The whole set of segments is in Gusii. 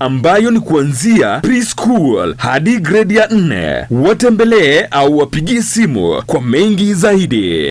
Ambayo ni kuanzia preschool hadi grade ya nne. Watembelee au wapigie simu kwa mengi zaidi.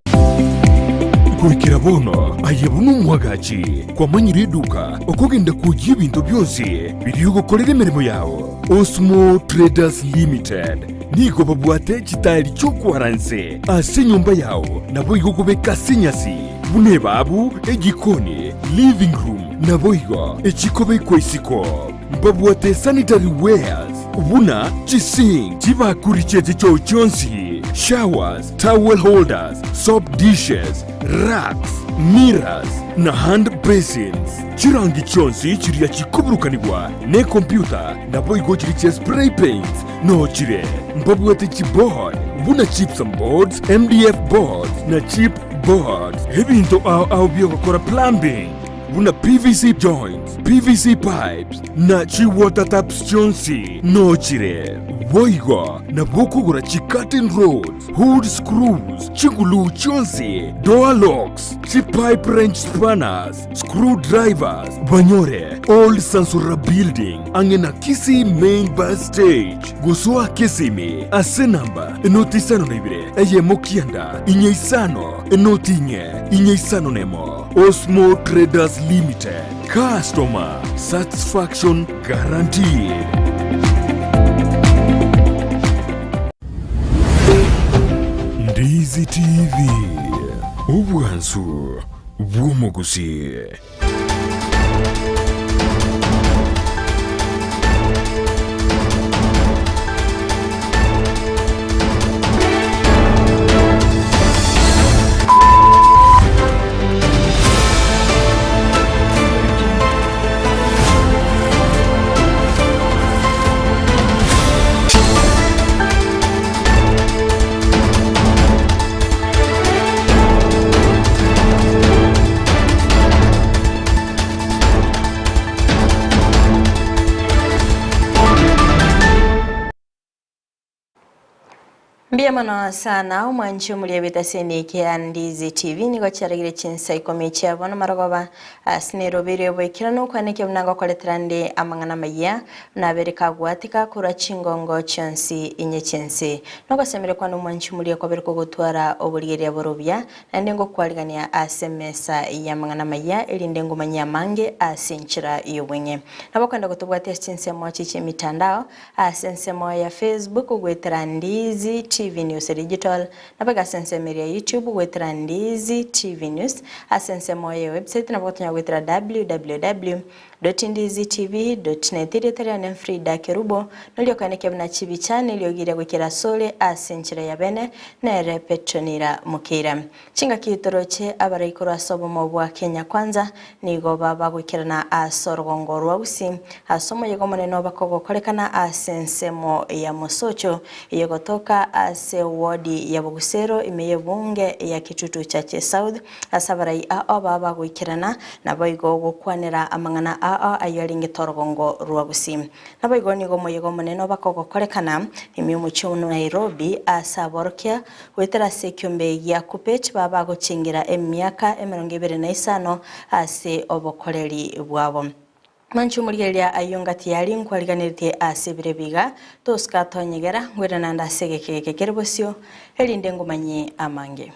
Goikera bono aye buna omwagachi kwamanyire eduka okogenda kwoyia ebinto bionsi biria ogokorera emeremo yao. Osmo Traders Limited nigo babwate chitairi chi'okwara inse ase enyomba yao naboigo okobeka ase enyasi buna ebabu, ejikoni, living room naboigo echikobekwa isiko. Mbabwate sanitary wares buna chisink, chibakuri chie chichoo chionsi, showers, towel holders, soap dishes, racks, mirrors na hand basins. Chirangi chionsi chiria chikoburukanigwa nekompyuta naboigo chiria chia spray paints noo chire. Mbabwate chiboard buna gypsum boards, MDF boards na chip boards. Ebinto ao ao biogokora plumbing buna PVC joints, PVC pipes na chi water taps chionsi noo chire. Boigo nabo okogora chi curtain rods, hood screws, chiguluu chionsi, door locks, chi pipe wrench spanners, screw drivers, banyore Old Sansura Building ang'e na Kisii Main Bus Stage. Gosoa Kisimi ase namba enoti isano na ibere eyemo kianda inye isano enoti inye inye isano nemo. Osmo Traders Limited, customer satisfaction guaranteed. Ndizi TV, obwansu bw'omogusii. Mbuya mono sana omwanchi omoria bw'etaseni eke ya Ndizi TV nigo chiaragire chinsa ikomi chia bono marogoba ase Nairobi oboikeranu okwaneke buna ngokoretera nde amang'ana amayia buna abere kagwatika korwa chingongo chionsi inye chi'ense. Nogosemeria kwane omwanchi omoria kwabere kogotwara oborigereria bore obuya Naende ngokwarigania ase emesa y'amang'ana amaya, erinde ngomanyie amange ase enchera y'obweng'e. Nabo okwenda gotobwatia ase chinsemo echi chi'emitandao, ase ensemo ya Facebook goetera Ndizi TV News Digital, nabo iga ase ensemo eria ya YouTube goetera Ndizi TV News, ase ensemo ye website nabo gotonya goetera www. Ndizitv.net Erieta riane Frida Kerubo, noria okoenekia buna chibicha neriogi riria goikera asore ase enchera ya bene, nere Petronila Mokeira. Chingaki toroche abarai korwa ase obomo bwa Kenya Kwanza nigo baba goikerana ase orogongo rwa Gusii ase omoyega omonene obakogokorekana ase ensemo ya Mosocho eyegotoka ase ward ya Bogusero ime y'ebunge ya Kitutu Chache South Ase abarai ao baba bagoikerana, naboigo gokwanera amang'ana ao ayio arengete orogongo rwa Gusii. Naboigo nigo omoyega omonene obaka ogokorekana ime y'omochie o Nairobi ase aborokia goetera ase ekiombe gia Kuppet baba bagochengera emiaka emerongo ebere na isano ase obokoreri bwabo. Manche omorigereria ayio ngati yari nkwariganeretie ase ebiro ebi iga, tosika tonyegera, ngwere naende ase egeka eke kere bosio, erinde ngomanyie amange.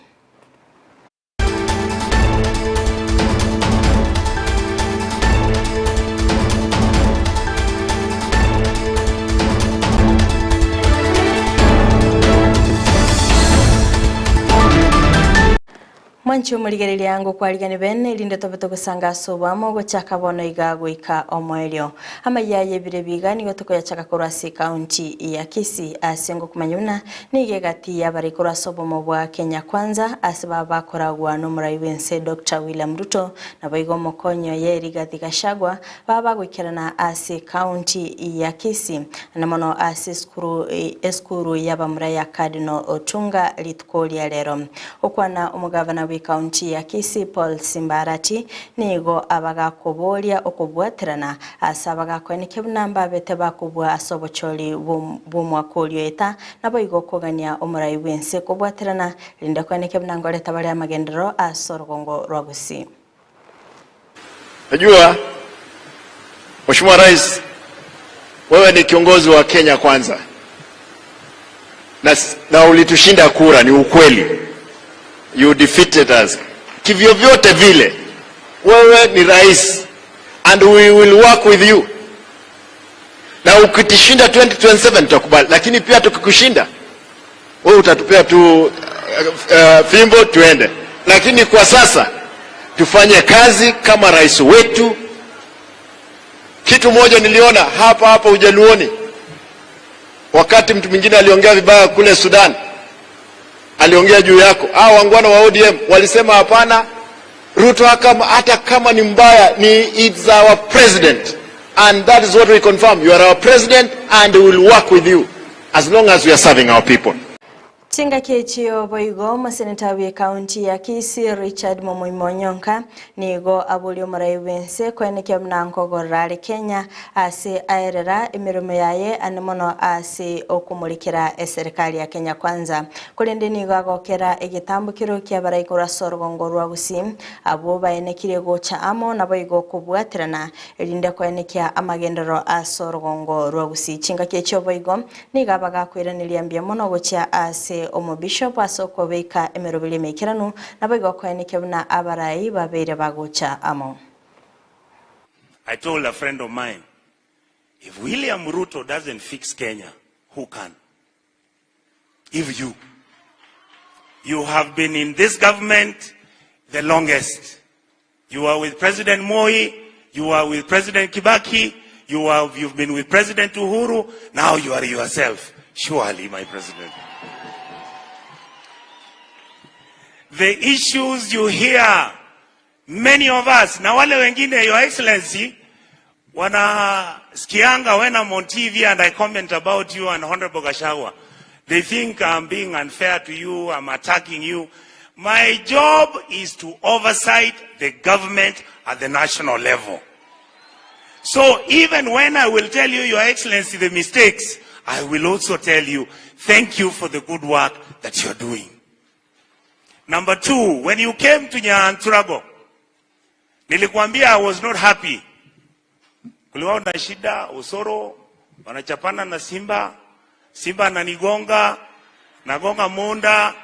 Mwanche omorigereria ngokwarigani bene, erinde tobe togosanga ase oboamo gochaka bono iga goika omoerio. Amayia y'ebiro ebi iga nigo tokoyachaka korwa ase ekaunti ya Kisii ase ngokomanya buna nigo egati y'abarai korwa ase obomo bwa Kenya Kwanza ase baba bakoragwa n'omorai bw'ense Doctor William Ruto naboigo omokonyi oye Rigathi Gachagua baba bagoikerana ase ekaunti ya Kisii naende mono ase esukuru esukuru y'abamura ya Cardinal Otunga rituko ria rero. Gokwana omogavana bw'ekaunti ya Kisii Paul Simba Arati nigo abagakoboria okobwaterana ase abagakoenekia buna mbabete bakobua ase obochori bw'omwaka oria oeta naboigo kogania omorai bw'ense kobwaterana rinde koenekia buna ngoreta bare amagenderero ase orogongo rwa Gusii. Najua Mheshimiwa Rais. Wewe ni kiongozi wa Kenya Kwanza na, na ulitushinda kura, ni ukweli. You defeated us. Kivyovyote vile wewe ni rais and we will work with you, na ukitushinda 2027 tutakubali, lakini pia tukikushinda wewe utatupea tu fimbo tuende, lakini kwa sasa tufanye kazi kama rais wetu. Kitu moja niliona hapa hapa Ujaluoni, wakati mtu mwingine aliongea vibaya kule Sudan, aliongea juu yako. Hao wangwana wa ODM walisema hapana, Ruto hata kama ni mbaya ni it's our president and that is what we confirm. You are our president and we will work with you as long as we are serving our people. Chingaki echio boigo omoseneta bwe ekaunti ya Kisii Richard Momoima Onyonka nigo aboria omorai bwense koenekia buna nkogorora are Kenya ase aerera emeremo yaye ane mono ase okomorekera eserikali ya Kenya Kwanza. Korende nigo agokera egetambokero kia abarai korwa ase orogongo rwa Gusii abwo baenekire gocha amo naboigo kobwaterana erinde koenekia amagenderero ase orogongo rwa Gusii. Chingaki echio boigo nigo abagakoiraneria mbuya mono gochia ase omobishop ase okobeka emeroberi emeikeranu naboigo koenekia buna abarai babeire bagocha amo. I told a friend of mine, if William Ruto doesn't fix Kenya, who can? If you. You have been in this government the longest. You are with President Moi, you are with President Kibaki, you've been with President Uhuru, now you are yourself. Surely, my president. The issues you hear, many of us, na wale wengine, Your Excellency, wanasikianga when I'm on TV and I comment about you and Honorable Gachagua. They think I'm being unfair to you, I'm attacking you. My job is to oversight the government at the national level. So even when I will tell you, Your Excellency, the mistakes, I will also tell you, thank you for the good work that you're doing. Number two, when you came to Nyanturago, nilikuambia I was not happy. Kulikuwa na shida, Osoro, wanachapana na Simba, Simba ananigonga, nagonga Monda,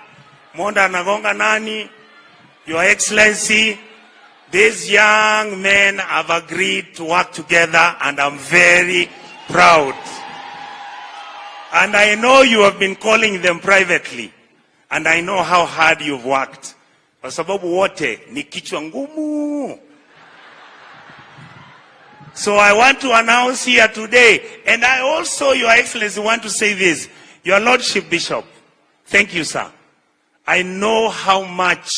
Monda anagonga nani? Your Excellency, these young men have agreed to work together and I'm very proud. And I know you have been calling them privately. And I know how hard you've worked. Kwa sababu wote ni kichwa ngumu. So I want to announce here today, and I also, Your Excellency, want to say this. Your Lordship Bishop, thank you, sir. I know how much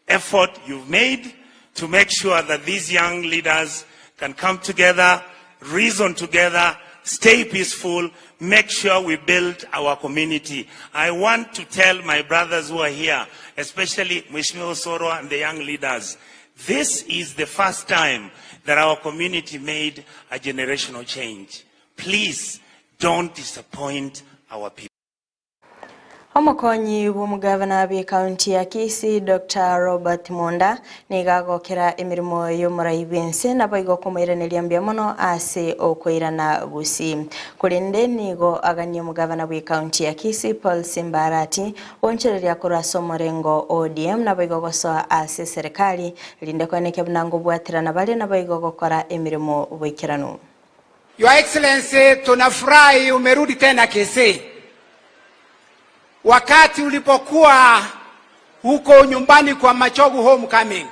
effort you've made to make sure that these young leaders can come together, reason together, stay peaceful, make sure we build our community. I want to tell my brothers who are here, especially Mheshimiwa Osoro and the young leaders, this is the first time that our community made a generational change. Please don't disappoint our people. Omokonyi bw'omugavana bw'ekaunti ya Kisii Dr. Robert Monda nigo agokera emirimo y'omorai bwense naboigo okomoiraneria mbuya mono ase okoirana Gusii. Korende nigo agania omogavana bw'ekaunti ya Kisii Paul Simba Arati goonchoreria korwa ase omorengo ODM naboigo gosoa ase serikali erinde koenekia buna ngobwaterana bare naboigo gokora emirimo boikeranu. Your Excellency, tunafurahi umerudi tena Kisii. Wakati ulipokuwa huko nyumbani kwa Machogu homecoming,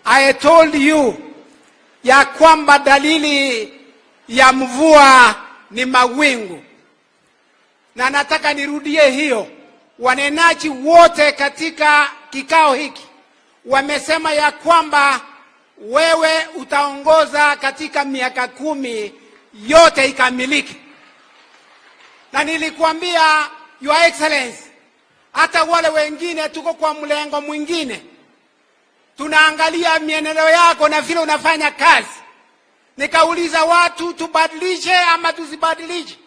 I told you ya kwamba dalili ya mvua ni mawingu, na nataka nirudie hiyo. Wanenaji wote katika kikao hiki wamesema ya kwamba wewe utaongoza katika miaka 10 yote ikamilike, na nilikuambia Your Excellency, hata wale wengine tuko kwa mlengo mwingine, tunaangalia mienendo yako na vile unafanya kazi. Nikauliza watu tubadilishe ama tusibadilishe?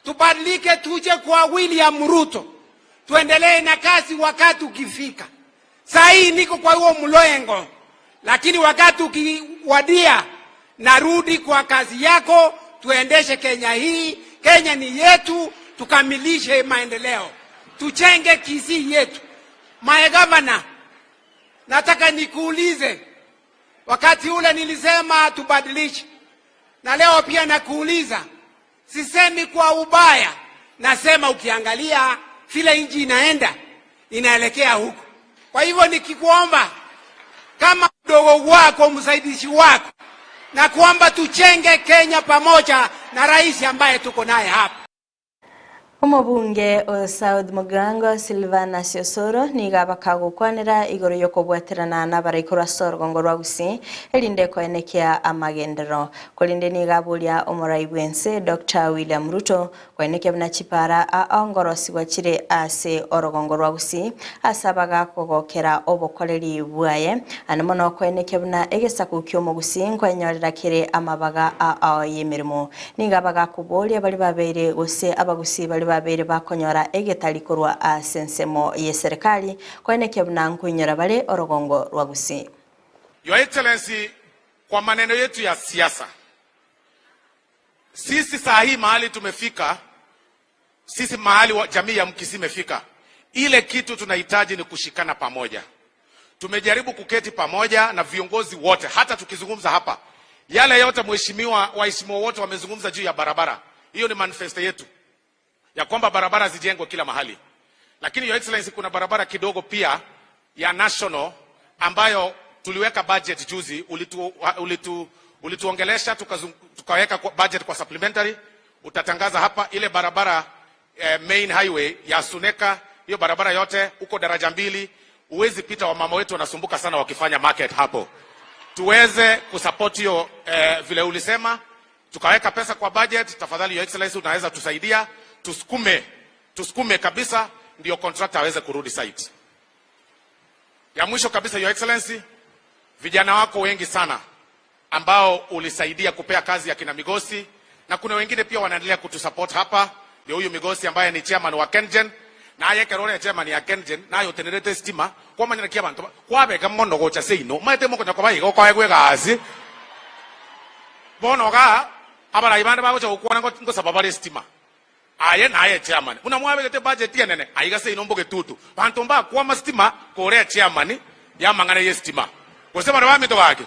Tubadilike tuje kwa William Ruto, tuendelee na kazi wakati ukifika. Saa hii niko kwa huo mlengo, lakini wakati ukiwadia Narudi kwa kazi yako, tuendeshe Kenya hii. Kenya ni yetu, tukamilishe maendeleo, tuchenge Kisii yetu. My governor, nataka nikuulize, wakati ule nilisema tubadilishe, na leo pia nakuuliza, sisemi kwa ubaya, nasema ukiangalia vile nchi inaenda inaelekea huko. Kwa hivyo nikikuomba kama mdogo wako, msaidizi wako, na kuomba tuchenge Kenya pamoja na rais ambaye tuko naye hapa. Omobunge o South Mugirango Silvanus Osoro nigo abakagokwanera igoro y'okobwaterana n'abarai korwa ase orogongo rwa Gusii erinde koenekia amagenderero. Korende nigo aboria omorai bw'ense Doctor William Ruto Koenekia buna chipara aa ngorosigwa chire ase orogongo rwa Gusii ase abagakogokera obokoreri bwaye, naende mono koenekia buna egesaku ki'omogusii nkwenyorera kere amabaga ao y'emeremo. Nigo abagakoboria baria babeire gose abagusii baria babeire bakonyora egetari korwa ase ensemo y'eserekari, koenekia buna nkoinyora bare orogongo rwa Gusii. Your Excellency, kwa maneno yetu ya siasa, Sisi saa hii mahali tumefika, sisi mahali wa jamii ya Mkisii imefika, ile kitu tunahitaji ni kushikana pamoja. Tumejaribu kuketi pamoja na viongozi wote, hata tukizungumza hapa yale yote mheshimiwa, waheshimiwa wote wamezungumza juu ya barabara. Hiyo ni manifesto yetu ya kwamba barabara zijengwe kila mahali, lakini Your Excellency, kuna barabara kidogo pia ya national ambayo tuliweka budget juzi, ulitu, ulitu, ulituongelesha tukaweka budget kwa supplementary. Utatangaza hapa ile barabara eh, main highway ya Suneka, hiyo barabara yote huko daraja mbili huwezi pita, wamama wetu wanasumbuka sana wakifanya market hapo. Tuweze kusupport hiyo eh, vile ulisema tukaweka pesa kwa budget. Tafadhali Your Excellency, unaweza tusaidia tusukume, tusukume kabisa ndio contractor aweze kurudi site. Ya mwisho kabisa, Your Excellency, vijana wako wengi sana ambao ulisaidia kupea kazi ya kina Migosi na kuna wengine pia wanaendelea kutusupport hapa. Ndio huyu Migosi ambaye ni chairman wa KenGen naye kerore chairman ya KenGen naye otenerete stima kwamanyana ki abanto kwabeka mono gocha seino maete mokonya koba igo koegwa egasi bono igaa abarai bande bagocha gokwana ngosaba bare estima Aye naye chairman, buna mwabegete budget enene aiga seino mbogetutu, banto mbakwama stima kore echairman yamang'ana yestima gose baria baminto gaki?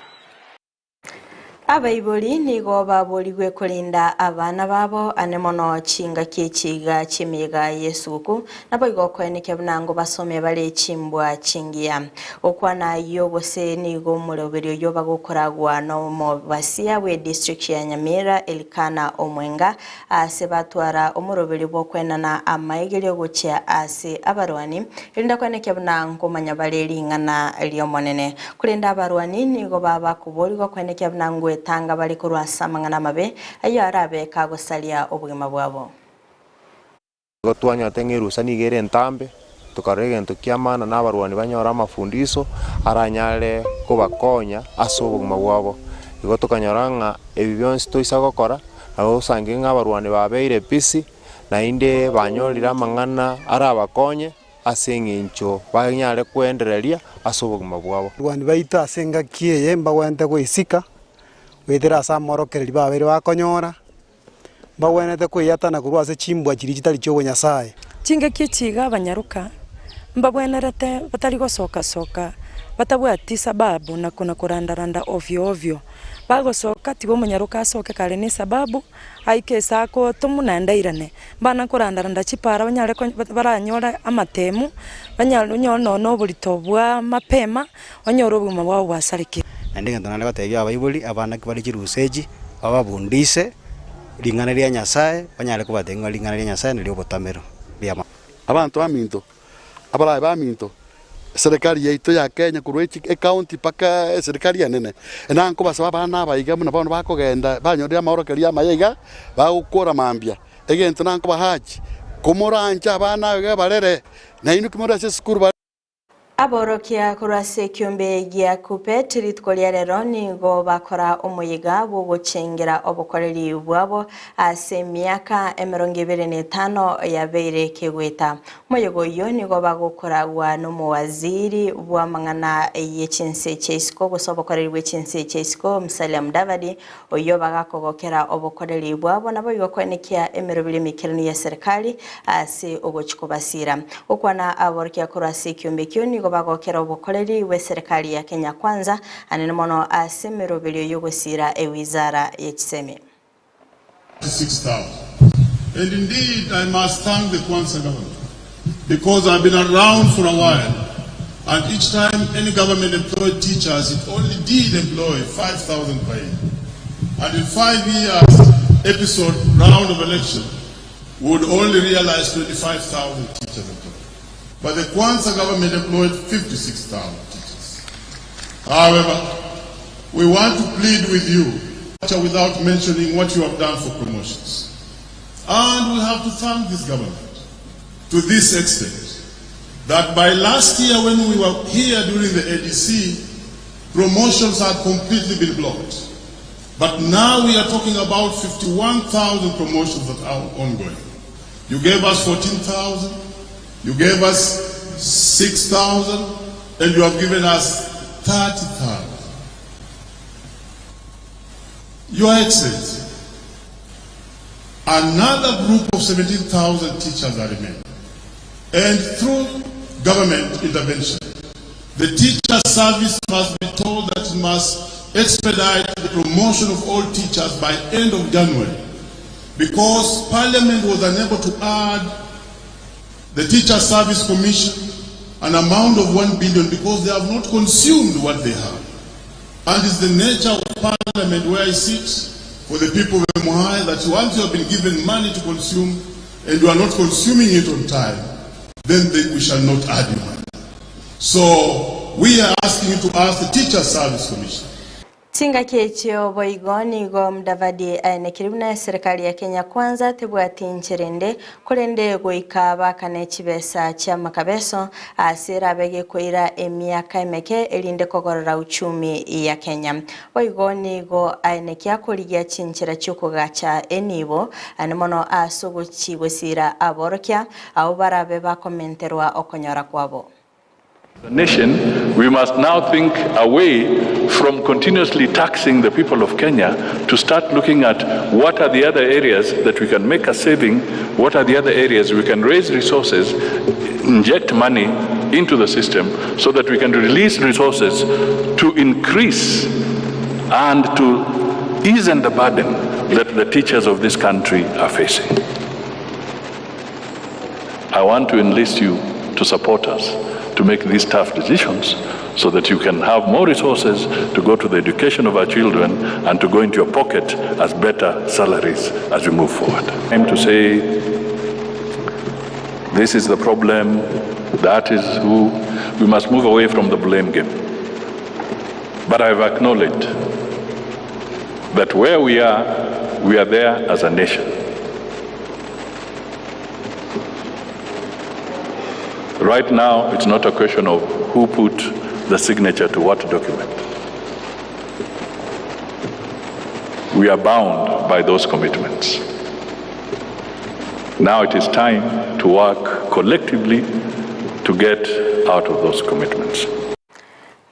Abaibori nigo baborigwe korinda abana babo ane mono chingaki echi iga chi'emeyega y'esuguku, naboigo koenekia buna ngobasomia bare chimbwa chingiya. Gokwana ayio gose nigo omoroberi oyio bagokoragwa nomobasia bw'edistrict ya Nyamira Elikana Omwenga Aase batwara omoroberio bw'okwenana amaigerio gochia ase abarwani, erinde koenekia buna nkomanya bare ring'ana ri'Omonene. Korende abarwani nigo baba koborigwa koenekia buna ngwetanga bare korwa ase amang'ana amabe, ayio arabe kagosaria obogima bwabo. Igo twanyorete ng'a erusa nigo ere entambe, tokarora egento kia maana na abarwani banyore amafundiso aranyare kobakonya ase obogima bwabo. Igo tokanyora ng'a ebi bionsi toisa gokora, nabo osange ng'a abarwani babeire busy, naende banyorire amang'ana arabakonye ase eng'encho banyare koendereria ase obogima bwabo. Abarwani baito ase engaki eye mbagwenerete goisika, goetera ase amorokereri babeire bakonyora. Mbagwenerete kweyatana korwa ase chimbwa chiria chitari chi'obonyasae. Chingaki echi iga abanyaroka mbabwenerete batari gosoka-soka batabwati sababu na kona koranda-randa ovyo-ovyo. Bagosoka tiga omonyaroka asoke kare ne esababu, aike ase agotomu naende airane. Mbana koranda-randa chipara banyare ko baranyore amatemu, banyare onyore nonye na oborito bwa mapema, onyore obogima bwabo bwasarekire. Naende egento naende gotebia abaibori, abana ki bare chirusa echi, bababundise ring'ana ria Nyasae, banyare kobatebia ng'a ring'ana ria Nyasae nario obotamero. Mbuya mono. Abanto baminto, abaraai baminto, eserekari yaito ya Kenya korwa echi ecounty mpaka eserikari enene, na nkobasaba abana aba iga buna bono bakogenda banyorire amaorokererio amaya iga, bagokora mambia, egento nankobahachi, komoranche abana aba iga barere, nainwe ki more ase esukuru. Aborokia korwa ase ekiombe gia Kuppet rituko ria rero nigo bakora omoyega bw'ogochengera obokoreri bwabo ase emiaka emerongo ebere na etano yabeire kegoeta. Omoyega oyio nigo bagokoragwa nomowaziri bw'amang'ana ye chinse chia isiko gose obokoreri bwe chinse chia isiko Musalia Mudavadi Oyio bagakogokera obokoreri bwabo naboigo koenekia emeroberi emaikeranu ya serikali ase ogochia kobasiira. Gokwana aborokia korwa ase ekiombe ekio nigo bagokera obokoreri bwe serikali ya Kenya Kwanza anene mono ase emeroberio y'ogosiira ewizara ye chisemi. 6,000. And indeed I must thank the Kwanza government because I've been around for a while and each time any government employed teachers it only did employ 5,000 per year. And in 5 years episode round of election we would only realize 25,000 teachers employed. But the Kwanza government employed 56,000 teachers. However, we want to plead with you without mentioning what you have done for promotions. And we have to thank this government to this extent that by last year when we were here during the ADC, promotions had completely been blocked. But now we are talking about 51,000 promotions that are ongoing. You gave us 14,000, you gave us 6,000, and you have given us 30,000. Your Excellency, another group of 17,000 teachers are remaining. And through government intervention, the teacher service must be told that it must expedite the promotion of all teachers by end of January. Because Parliament was unable to add the Teacher Service Commission an amount of 1 billion because they have not consumed what they have. And it's the nature of Parliament where I sit for the people of Emuhaya that once you have been given money to consume and you are not consuming it on time, then we shall not add you money. So we are asking you to ask the Teacher Service Commission. Chingaki echio boigo nigo Mudavadi aenekire buna eserekari ya Kenya Kwanza tebwati nchera ende korende goika baakane chibesa chi'amakabeso ase erabe gekoira emiaka emeke erinde kogorora uchumi ya Kenya. Boigo nigo aenekia korigia chinchera chi'okogacha enibo ane mono ase ogochi gosiira aborokia abwo barabe bakomenterwa okonyora kwabo. As a nation, we must now think away from continuously taxing the people of Kenya to start looking at what are the other areas that we can make a saving, what are the other areas we can raise resources, inject money into the system so that we can release resources to increase and to ease the burden that the teachers of this country are facing. I want to enlist you to support us to make these tough decisions so that you can have more resources to go to the education of our children and to go into your pocket as better salaries as we move forward. I'm to say this is the problem, that is who, we must move away from the blame game. But I've acknowledged that where we are, we are there as a nation. Right now, it's not a question of who put the signature to what document. We are bound by those commitments. Now it is time to work collectively to get out of those commitments.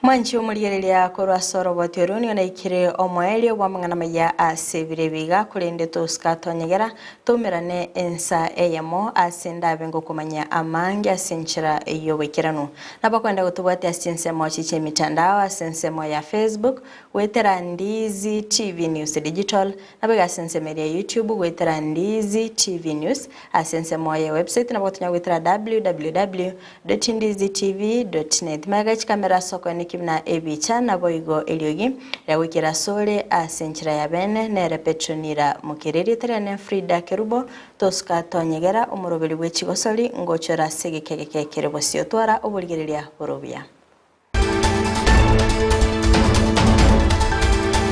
Mwanchi omorigereria korwa ase oroboti oru nigo naikire omoerio bw'amang'ana maya ase ebiro ebi iga korende tosika tonyegera toumerane ensa eyemo ase ndabe ngokomanya amange ase enchera y'oboikeranu. Nabo kwenda gotobwatia ase chinsemo echi chi'emitandao ase ensemo ya Facebook goetera Ndizi TV News Digital nabo iga ase ensemo eria ya YouTube goetera Ndizi TV News ase ensemo ye website nabo gotonya goetera www. Ndizitv.net. Magega chikamera ase okoeneki buna ebicha, naboigo eriogi riagoikera asore ase enchera ya bene, nere Petronila Mokereria tari ane Frida Kerubo, tosuka tonyegera omoroberi bwe chigosori ngochora ase egeka egeke kere bosio. Twara oborigereria bore obuya.